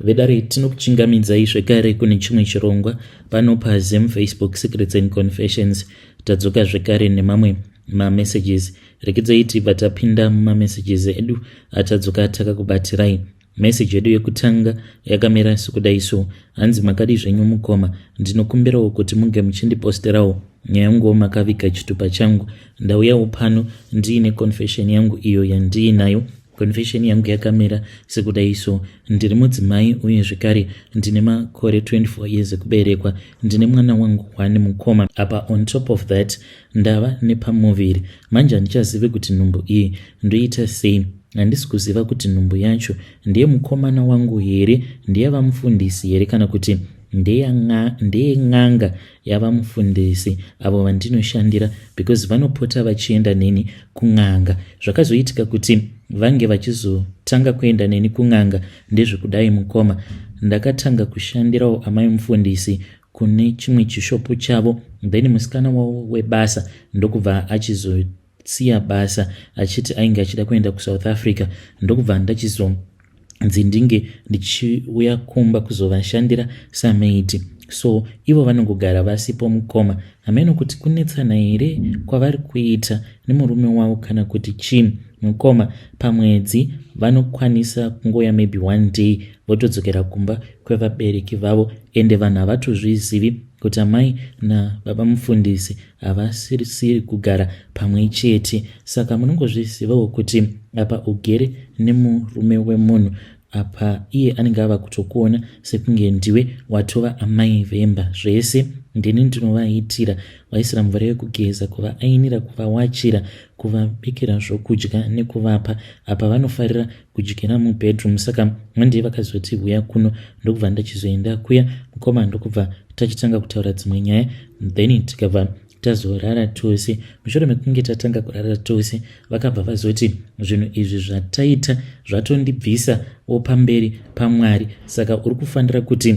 Vedare, tinokuchingamidzai zvekare kune chimwe chirongwa pano paZim Facebook Secrets and Confessions. Tadzoka zvekare nemamwe mamessages. Rekedzai tibva tapinda mumamessages edu atadzoka takakubatirai. Message yedu yekutanga yakamira sekudai so: hanzi, "Makadi zvenyu mukoma? Ndinokumbirawo kuti munge muchindiposterawo nyaya yanguwo makaviga chitupa changu. Ndauyawo pano ndiine confession yangu iyo yandiinayo. Confession yangu yakamira sekudai so: ndiri mudzimai uye zvekare ndine makore 24 years ekuberekwa. Ndine mwana wangu wane mukoma. Apa on top of that ndava nepamuviri. Manje handichazivi kuti nhumbu iyi ndoita sei. Handisi kuziva kuti nhumbu yacho ndeye mukomana wangu here, ndeyavamufundisi here, kana kuti ndeyen'anga yavamufundisi avo vandinoshandira, because vanopota vachienda neni kun'anga. Zvakazoitika kuti vange vachizotanga kuenda neni kun'anga ndezvekudai mukoma. Ndakatanga kushandirawo amai mufundisi kune chimwe chishopu chavo. Then musikana wavo webasa ndokubva achizosiya basa achiti ainge achida kuenda kuSouth Africa. Ndokubva ndachizonzi ndinge ndichiuya kumba kuzovashandira samaid. So ivo vanongogara vasipo mukoma. Hameno kuti kunetsana here kwavari kuita nemurume wavo kana kuti chii mukoma. Pamwedzi vanokwanisa kungoya maybe one day, votodzokera kumba kwevabereki vavo, ende vanhu havatozvizivi kuti amai nababa mufundisi havasisiri kugara pamwe chete. Saka munongozvizivawo kuti apa ugere nemurume wemunhu, apa iye anenge ava kutokuona sekunge ndiwe watova amai vemba. Zvese ndini ndinovaitira, vaisira mvura yekugeza, kuvaainira, kuvawachira, kuvabikira zvokudya nekuvapa. Apa vanofarira kudyira mubedroom. Saka mandei vakazoti uya kuno, ndokubva ndachizoenda kuya mukoma. Ndokubva tachitanga kutaura dzimwe nyaya, then tikabva tazorara tose. Mushure mekunge tatanga kurara tose, vakabva vazoti zvinhu izvi zvataita zvatondibvisawo pamberi paMwari, saka uri kufanira kuti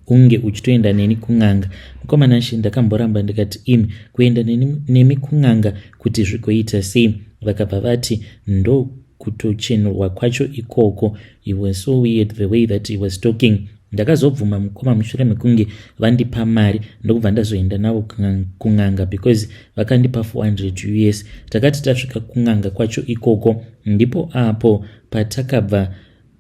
unge uchitoenda neni kun'anga." Mukomanashe, ndakamboramba, ndikati, "Imi, kuenda nemi kun'anga kuti zvigoita sei?" Vakabva vati ndo kutochenurwa kwacho ikoko. He was so weird, the way that he was talking. Ndakazobvuma mukoma mushure mekunge vandipa mari, ndokubva ndazoenda navo kun'anga because vakandipa 400 US. Takati tasvika kun'anga kwacho ikoko, ndipo apo patakabva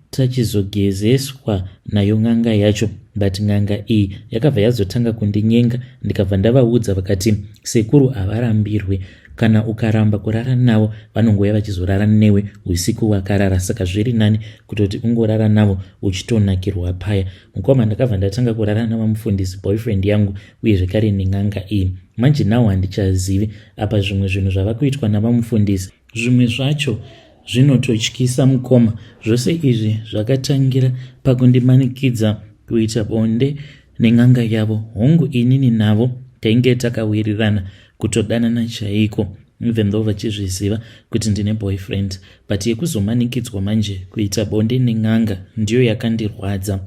tachizogezeswa nayo n'anga yacho. But n'anga iyi yakabva yazotanga kundinyenga. Ndikabva ndavaudza, vakati sekuru havarambirwe. Kana ukaramba kurara navo, vanongouya vachizorara newe usiku wakarara, saka zviri nani kutoti ungorara navo uchitonakirwa paya." Mukoma, ndakabva ndatanga kurara navamufundisi, boyfriend yangu, uye zvekare nen'anga iyi. Manje nawo handichazivi. Apa zvimwe zvinhu zvava kuitwa navamufundisi, zvimwe zvacho zvinototyisa mukoma. Zvose izvi zvakatangira pakundimanikidza kuita bonde nen'anga yavo. Hongu, inini navo tainge takawirirana, kutodanana chaiko, even though vachizviziva kuti ndine boyfriend, but yekuzomanikidzwa manje kuita bonde nen'anga ndiyo yakandirwadza.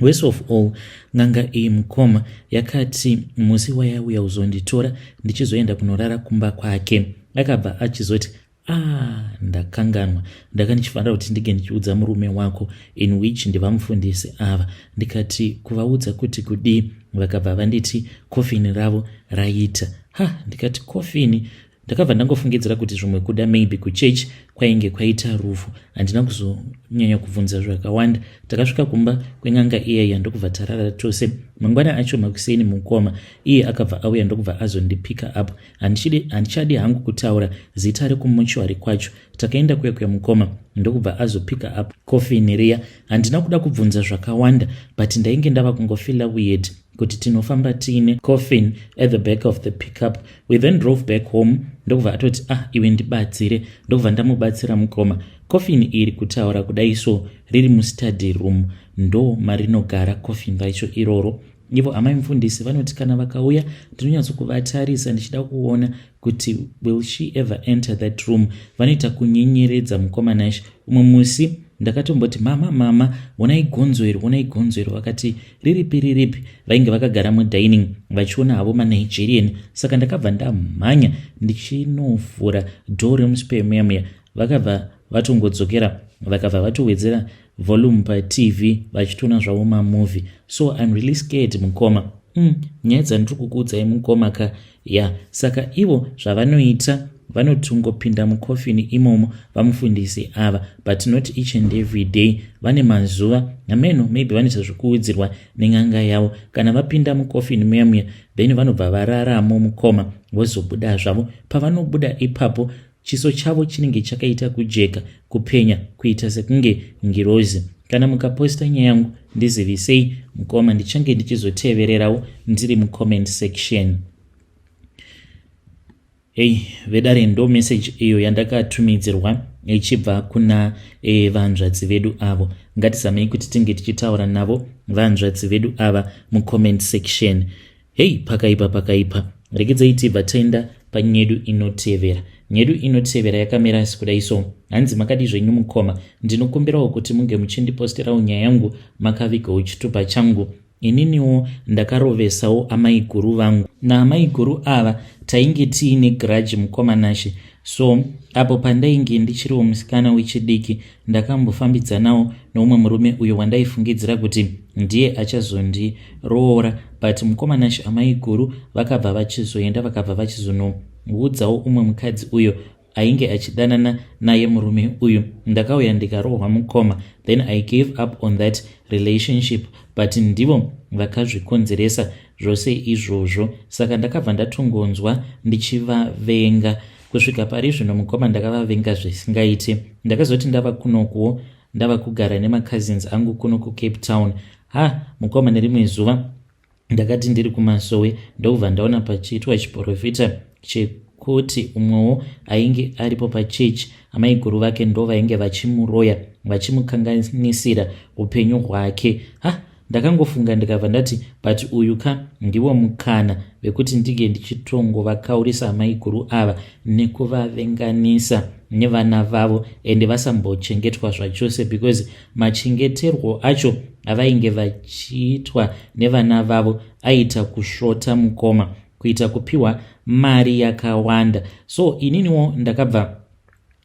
Worst of all, n'anga iyi mukoma yakati musi wayauya kuzonditora ndichizoenda kunorara kumba kwake, akabva achizoti, "Ah, ndakanganwa, ndanga ndichifanira kuti ndinge ndichiudza murume wako, in which ndivamufundisi ava." Ndikati, "Kuvaudza kuti kudii?" Vakabva vanditi kofini ravo raita. Ha, ndikati kofini? Ndakabva ndangofungidzira kuti zvimwe kuda maybe kuchechi kwainge kwaita rufu. Handina kuzonyanya kubvunza zvakawanda. Takasvika kumba kwen'anga iyaiya, ndokubva tarara tose. Mangwana acho makuseni mukoma, iye akabva auya, ndokubva azondipika up. Handichadi hangu kutaura zita rekumuchwari kwacho. Takaenda kuya kuya mukoma, ndokubva azopika up kofini riya. Handina kuda kubvunza zvakawanda, but ndainge ndava kungofeela weird kuti tinofamba tiine coffin at the back of the pickup. We then drove back home, ndokubva atoti, "Ah, iwe, ndibatsire." Ndokubva ndamubatsira mukoma. Coffin iri, kutaura kudai so, riri mustudy room, ndo marinogara coffin racho iroro. Ivo amai mufundisi vanoti kana vakauya, ndinonyatsokuvatarisa ndichida kuona kuti will she ever enter that room. Vanoita kunyenyeredza mukomanashi. Umwe musi ndakatomboti, "Mama, mama, onai gonzo iri, onai gonzo iri." Vakati, "Riripi, riripi?" Vainge vakagara mudining vachiona havo maNigerian. Saka ndakabva ndamhanya ndichinovhura door remuspare muya muya. Vakabva vatongodzokera, vakabva vatowedzera. volume patv vachitoona zvavo mamovie. So I'm really scared, mukoma. Nyaya dzandiri kukuudzai, mukoma ka. Ya, saka ivo zvavanoita, vanotongopinda mukofini imomo vamufundisi ava, but not each and every day. Vane mazuva ameno, maybe vanoita zvekuudzirwa nen'anga yavo. Kana vapinda mukofini muya muya, then vanobva vararamo, mukoma, vozobuda zvavo. Pavanobuda ipapo, chiso chavo chinenge chakaita kujeka, kupenya, kuita sekunge ngirozi. Kana mukaposta nyaya yangu, ndizivisei, mukoma, ndichange ndichizotevererawo ndiri mucomment section. Hei vedare, ndo message iyo yandakatumidzirwa ichibva kuna vanzvadzi vedu avo. Ngatizamei kuti tinge tichitaura navo vanzvadzi vedu ava mucomment section. Hei, pakaipa, pakaipa. Regedzai tibva taenda panyedu inotevera. Nyedu inotevera yakamira kudai so. Hanzi, "Makadi zvenyu, mukoma? Ndinokumbirawo kuti munge muchindiposterawo nyaya yangu makavigawo chitupa changu. Ininiwo ndakarovesawo amaiguru vangu. Naamaiguru ava tainge tiine grudge, mukoma Nashe. So apo pandainge ndichiriwo musikana wechidiki, ndakambofambidzanawo noumwe murume uyo wandaifungidzira kuti ndiye achazondiroora. But mukoma Nashe, amaiguru vakabva vachizoenda, vakabva vachizonoudzawo umwe mukadzi uyo ainge achidanana naye murume uyu. Ndakauya ndikarohwa, mukoma. Then I gave up on that relationship, but ndivo vakazvikonzeresa zvose izvozvo. Saka ndakabva ndatongonzwa ndichivavenga kusvika pari zvino, mukoma. Ndakavavenga zvisingaiti. Ndakazoti ndava kunokuwo, ndava kugara nemacousins angu kuno kuCape Town, ha mukoma, nerimwe zuva ndakati ndiri kumasowe, ndokubva ndaona pachiitwa chiprofita chekuti umwewo ainge aripo pachechi, amaiguru vake ndo vainge vachimuroya, vachimukanganisira upenyu hwake. Ha, ndakangofunga ndikabva ndati, but uyu ka ndiwo mukana wekuti ndinge ndichitongovakaurisa amaiguru ava nekuvavenganisa nevana vavo, ende vasambochengetwa zvachose, because machengeterwo acho avainge vachiitwa nevana vavo aita kusvota, mukoma, kuita kupiwa mari yakawanda. So ininiwo ndakabva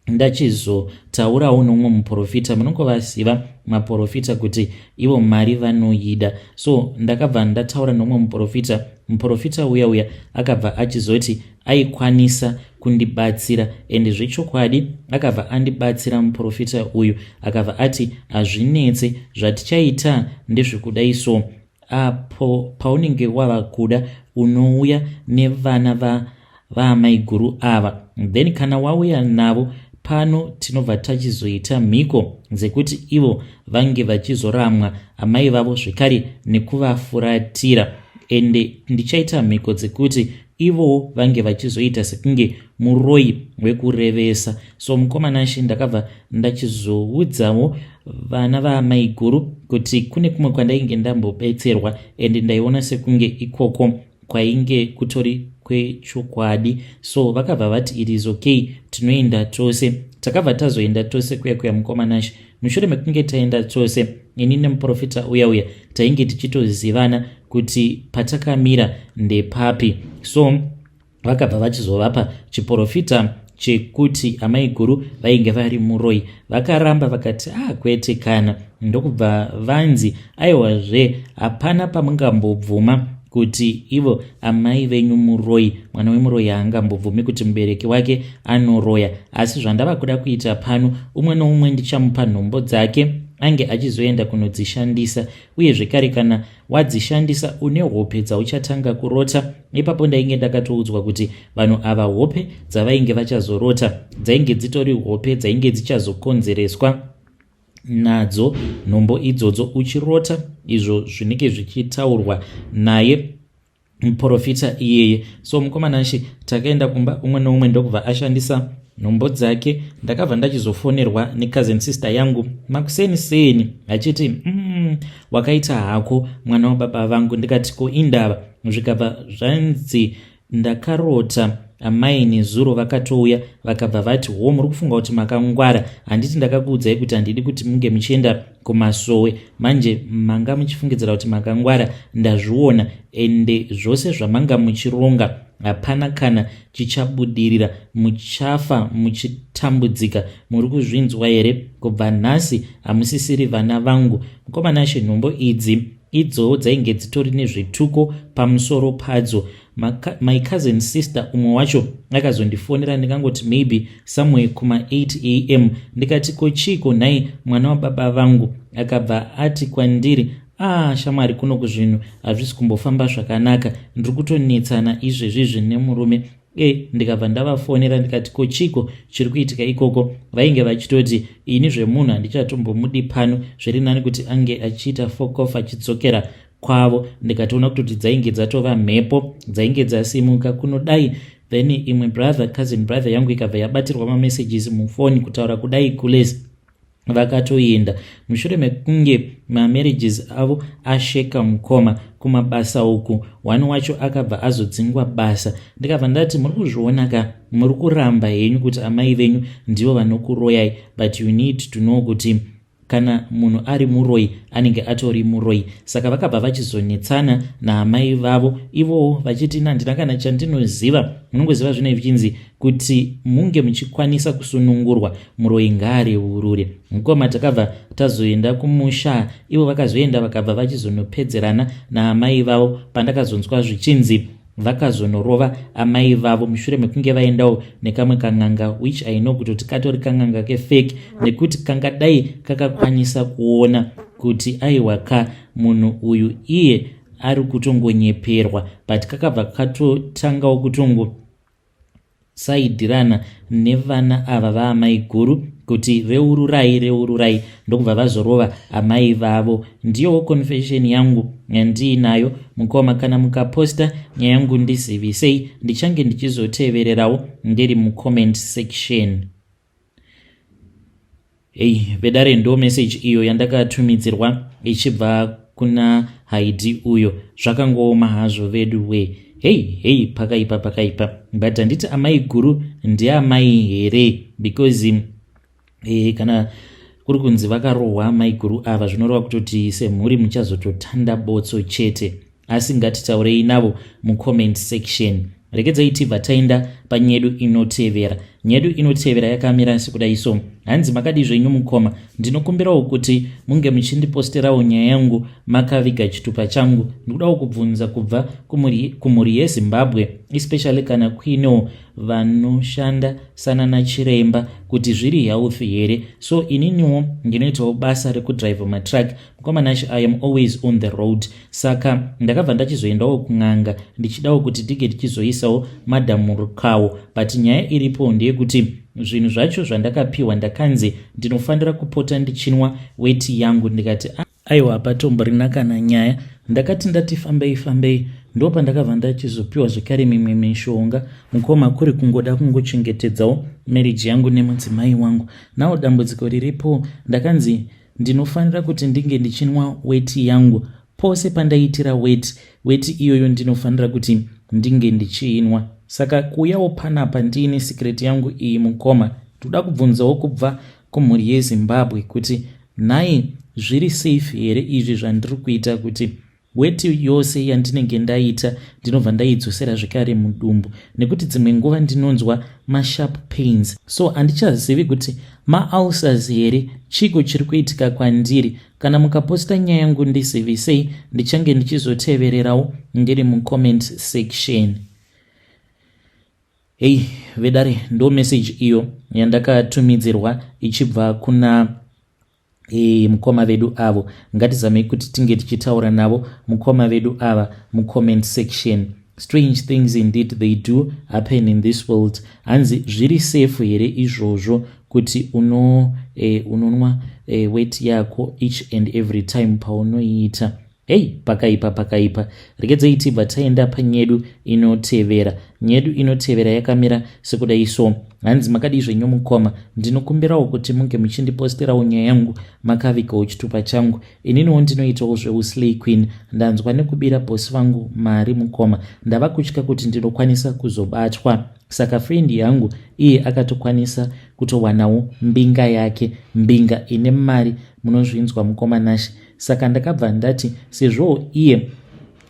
ndachizotaurawo nomumwe muprofita. Munongovaziva maprofita kuti ivo mari vanoida. So ndakabva ndataura nomumwe muprofita. Muprofita uya uya akabva achizoti aikwanisa kundibatsira, ende zvechokwadi akabva andibatsira. Muprofita uyu akabva ati, hazvinetse, zvatichaita ndezvekudai. So apo paunenge wava kuda, unouya nevana vaamaiguru ava. Then kana wauya navo pano, tinobva tachizoita mhiko dzekuti ivo vange vachizoramwa amai vavo zvekare nekuvafuratira, ende ndichaita mhiko dzekuti ivowo vange vachizoita sekunge muroi wekurevesa. So mukoma Nashe, ndakabva ndachizoudzawo vana vaamaiguru kuti kune kumwe kwandainge ndambobetserwa, ende ndaiona sekunge ikoko kwainge kutori kwechokwadi. So vakabva vati it is okay, tinoenda tose. Takabva tazoenda tose kuya kuya, mukoma Nashe. Mushure mekunge taenda tose, ini nemuprofita uya uya tainge tichitozivana kuti patakamira ndepapi. So vakabva vachizovapa chiprofita chekuti amaiguru vainge vari muroi. Vakaramba, vakati, ah, kwete kana. Ndokubva vanzi, aiwazve, hapana pamungambobvuma kuti ivo amai venyu muroi. Mwana wemuroi haangambobvumi kuti mubereki wake anoroya. Asi zvandava kuda kuita pano, umwe noumwe ndichamupa nhombo dzake ange achizoenda kunodzishandisa. Uye zvekare, kana wadzishandisa, une hope dzauchatanga kurota. Ipapo ndainge ndakatoudzwa kuti vanhu ava, hope dzavainge vachazorota dzainge dzitori hope dzainge dzichazokonzereswa nadzo nhombo idzodzo, uchirota izvo zvinenge zvichitaurwa naye muprofita iyeye. So mukoma Nashe, takaenda kumba, umwe noumwe ndokubva ashandisa nhombo dzake. Ndakabva ndachizofonerwa necousin sister yangu makuseni seni achiti, wakaita hako, mwana wababa vangu. Ndikati, ko indava? Zvikabva zvanzi, ndakarota amai nezuro vakatouya, vakabva vati, ho, muri kufunga kuti makangwara? Handiti ndakakuudzai kuti handidi kuti munge muchienda kumasowe? Manje manga muchifungidzira kuti makangwara. Ndazviona, ende zvose zvamanga muchironga. Hapana kana chichabudirira, muchafa muchitambudzika. Muri kuzvinzwa here? Kubva nhasi hamusisiri vana vangu. Mukoma Nashe, nhombo idzi idzowo dzainge dzitori nezvituko pamusoro padzo. My cousin sister umwe wacho akazondifonera, ndingangoti maybe somewhere kuma 8 am. Ndikati, "Ko chiiko nhai mwana wababa vangu?" Akabva ati kwandiri, "Ah shamwari, kuno kuzvinhu hazvisi kumbofamba zvakanaka, ndiri kutonetsana izvezvizvi nemurume." Ndikabva ndavafonera ndikati, "Ko chiko chiri kuitika ikoko?" Vainge vachitoti, "Ini zvemunhu handichatombomudi pano, zviri nani kuti ange achiita fokof achidzokera kwavo." Ndikatoona kutoti dzainge dzatova mhepo dzainge dzasimuka kunodai. Then imwe brother, cousin brother yangu ikabva yabatirwa mamessages mufoni kutaura kudai kules vakatoenda mushure mekunge mamarriages avo asheka. Mukoma, kumabasa uku one wacho akabva azodzingwa basa. Ndikabva ndati, "Muri kuzviona ka, muri kuramba henyu kuti amai venyu ndivo vanokuroyai, but you need to know kuti kana munhu ari muroi anenge atori muroi." Saka vakabva vachizonetsana naamai vavo, ivowo vachiti, "Nandina kana chandinoziva." Munongoziva zvino zvichinzi kuti munge muchikwanisa kusunungurwa, muroi ngaareurure. Mukoma, takabva tazoenda kumusha, ivo vakazoenda vakabva vachizonopedzerana naamai vavo. Pandakazonzwa zvichinzi vakazonorova amai vavo mushure mekunge vaendawo nekamwe kan'anga, which I know kutoti katori kan'anga kefake, nekuti kangadai kakakwanisa kuona kuti aiwa ka, munhu uyu iye ari kutongonyeperwa, but kakabva katotangawo kutongosaidirana nevana ava vaamai guru kuti reururai, reururai, ndokubva vazorova amai vavo. Ndiyowo confession yangu yandiinayo, mukoma. Kana mukaposta nyaya yangu ndizivisei, ndichange ndichizotevererawo ndiri mucomment section. Hei vedare, ndo message iyo yandakatumidzirwa ichibva kuna Haidi uyo. Zvakangooma hazvo vedu we. Hei hei, pakaipa, pakaipa. But handiti amai guru ndiamai here? Because kana kuri kunzi vakarohwa maiguru ava, zvinoreva kutoti semhuri muchazototanda botso chete. Asi ngatitaurei navo mucomment section. Regedzai tibva taenda panyedu inotevera. Nyedu inotevera yakamira sekudai so. Hanzi, "Makadi zvenyu mukoma? Ndinokumbirawo kuti munge muchindiposterawo nyaya yangu makaviga chitupa changu. Ndikudawo kubvunza kubva kumhuri yeZimbabwe, especially kana kuinewo vanoshanda sanana chiremba, kuti zviri healthy here? So ininiwo ndinoitawo basa rekudhiraivha matruck. Mukoma Nash, I am always on the road. Saka ndakabva ndachizoendawo kun'anga ndichidawo kuti tige tichizoisawo madhamurukawo, but nyaya iripo ndeyekuti zvinhu zvacho zvandakapiwa, ndakanzi ndinofanira kupota ndichinwa weti yangu. Ndikati, aiwa, hapatomborina kana nyaya. Ndakati ndati fambei fambei, ndo pandakabva ndachizopiwa zvekare mimwe mishonga. Mukoma, kuri kungoda kungochengetedzawo marriage yangu nemudzimai wangu. Nawo dambudziko riripo, ndakanzi ndinofanira kuti ndinge ndichinwa weti yangu pose pandaitira weti. Weti iyoyo ndinofanira kuti ndinge ndichiinwa. Saka kuuyawo panapa ndiine secret yangu iyi, mukoma, ndoda kubvunzawo kubva kumhuri yeZimbabwe kuti nhai, zviri safe here izvi zvandiri kuita, kuti weti yose yandinenge ndaita ndinobva ndaidzosera zvekare mudumbu? Nekuti dzimwe nguva ndinonzwa masharp pains, so handichazivi kuti maulcers here, chiko chiri kuitika kwandiri. Kana mukaposta nyaya yangu ndizivisei, ndichange ndichizotevererawo ndiri mucomment section." Hei vedare, ndo message iyo yandakatumidzirwa ichibva kuna mukoma vedu avo. Ngatizamei kuti tinge tichitaura navo mukoma vedu ava mucomment section. Strange things indeed, they do happen in this world. Hanzi, "Zviri safe here izvozvo kuti unonwa weti yako each and every time paunoiita?" Hei, pakaipa, pakaipa. Regedzei tibva taenda panyedu inotevera. Nyedu inotevera yakamira sekudai so. Hanzi, "Makadii zvenyu mukoma? Ndinokumbirawo kuti munge muchindiposterawo nyaya yangu makavigawo chitupa changu. Ininiwo ndinoitawo zveuslay queen. Ndanzwa nekubira bosi vangu mari, mukoma. Ndava kutya kuti ndinokwanisa kuzobatwa. Saka friend yangu iye akatokwanisa kutowanawo mbinga yake, mbinga ine mari. Munozvinzwa, mukoma Nashe. Saka ndakabva ndati sezvowo iye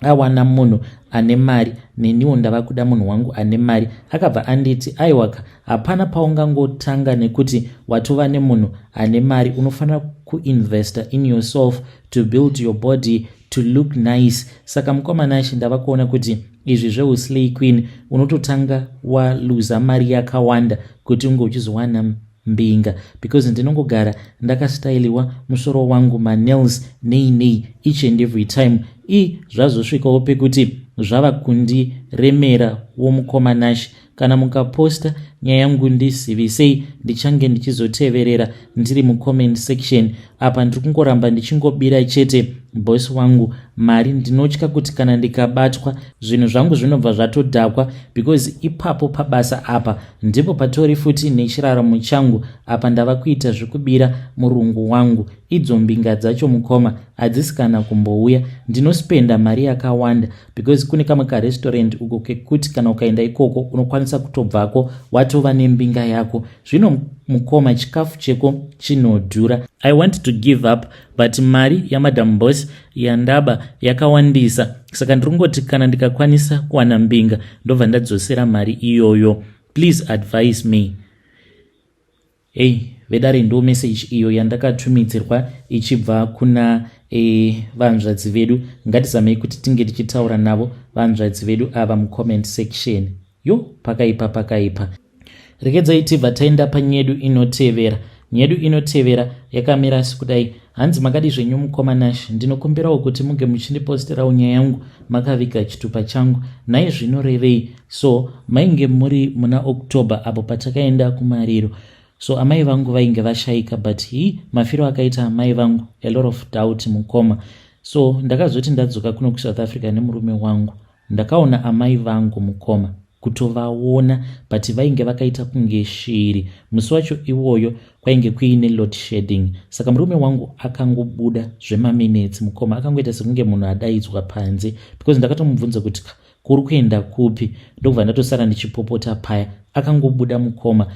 Awana munhu ane mari, neniwo ndava kuda munhu wangu ane mari. Akabva anditi, "Aiwaka, hapana paungangotanga nekuti watova nemunhu ane mari. Unofanira kuinvesta in yourself to build your body to look nice." Saka mukoma Nashe, ndava kuona kuti izvi zveuslay queen, unototanga waluza mari yakawanda kuti unge uchizowana mbinga, because ndinongogara ndakastyliwa musoro wangu, manails, nei nei, each and every time. I zvazosvikawo pekuti zvava kundiremera womukoma Nash. Kana mukaposta nyaya yangu, ndizivisei, ndichange ndichizoteverera ndiri mucomment section. Apa ndiri kungoramba ndichingobira chete bosi wangu mari. Ndinotya kuti kana ndikabatwa, zvinhu zvangu zvinobva zvatodhakwa, because ipapo pabasa apa ndipo patori futi nechiraramo changu. Apa ndava kuita zvekubira murungu wangu. Idzo mbinga dzacho, mukoma, hadzisi kana kumbouya. Ndinospenda mari yakawanda because kune kamwe karestaurant uko kekuti kana ukaenda ikoko unokwanisa kutobvako watova nembinga yako. Zvino mukoma, chikafu cheko chinodhura. I want to give up, but mari yaMadam Boss yandaba yakawandisa. Saka ndiri kungoti kana ndikakwanisa kuwana mbinga, ndobva ndadzosera mari iyoyo. Please advise me. Ei vedare, ndo message iyo yandakatumidzirwa ichibva kuna vanzvadzi vedu. Ngatizamei kuti tinge tichitaura navo vanzvadzi vedu ava mucomment section. Yo, pakaipa, pakaipa. Regedzai tibva taenda panyedu inotevera. Nyedu inotevera yakamira sekudai. Hanzi, "Makadi zvenyu mukoma Nash? Ndinokumbirawo kuti munge muchindiposterawo nyaya yangu makaviga chitupa changu. Nhai, zvinorevei?" So mainge muri muna October apo patakaenda kumariro. So amai vangu vainge vashayika, but hi, mafiro akaita amai vangu, a lot of doubt, mukoma. So ndakazoti ndadzoka kuno kuSouth Africa nemurume wangu, ndakaona amai vangu, mukoma, kutovaona, but vainge vakaita kunge shiri. Musi wacho iwoyo kwainge kuine load shedding, saka murume wangu akangobuda zvemaminetsi, mukoma, akangoita sekunge munhu adaidzwa panze, because ndakatomubvunza kuti kuri kuenda kupi, ndokubva ndatosara ndichipopota paya. Akangobuda, mukoma,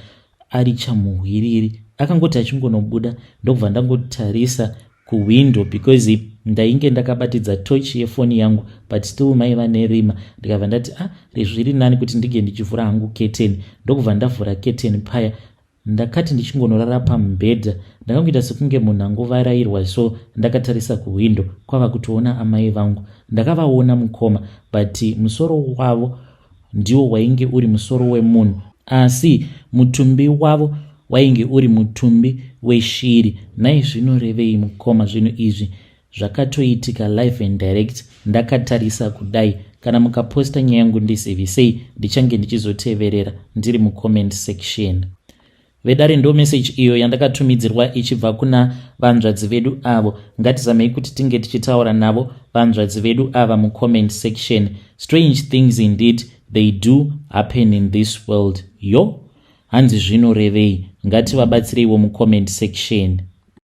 ari chamuhwiriri. Akangoti achingonobuda, ndokubva ndangotarisa kuwindo, because ndainge ndakabatidza tochi yefoni yangu, but still maiva nerima. Ndikabva ndati, "Ah, zviri nani kuti ndinge ndichivhura hangu keteni." Ndokubva ndavhura keteni paya. Ndakati ndichingonorara pamubhedha, ndakangoita sekunge munhu angovarayirwa. So ndakatarisa kuhwindo, kwava kutoona amai vangu. Ndakavaona, mukoma, but musoro wavo ndiwo wainge uri musoro wemunhu, asi mutumbi wavo wainge uri mutumbi weshiri. Nhai, zvinorevei, mukoma? Zvinhu izvi zvakatoitika live and direct, ndakatarisa kudai. Kana mukaposta nyaya yangu, ndizivisei, ndichange ndichizoteverera ndiri mucomment section. Vedare, ndo message iyo yandakatumidzirwa ichibva kuna vanzvadzi vedu avo. Ngatizamei kuti tinge tichitaura navo vanzvadzi vedu ava mucomment section. Strange things indeed, they do happen in this world. Yo, hanzi zvinorevei? Ngativabatsireiwo mucomment section.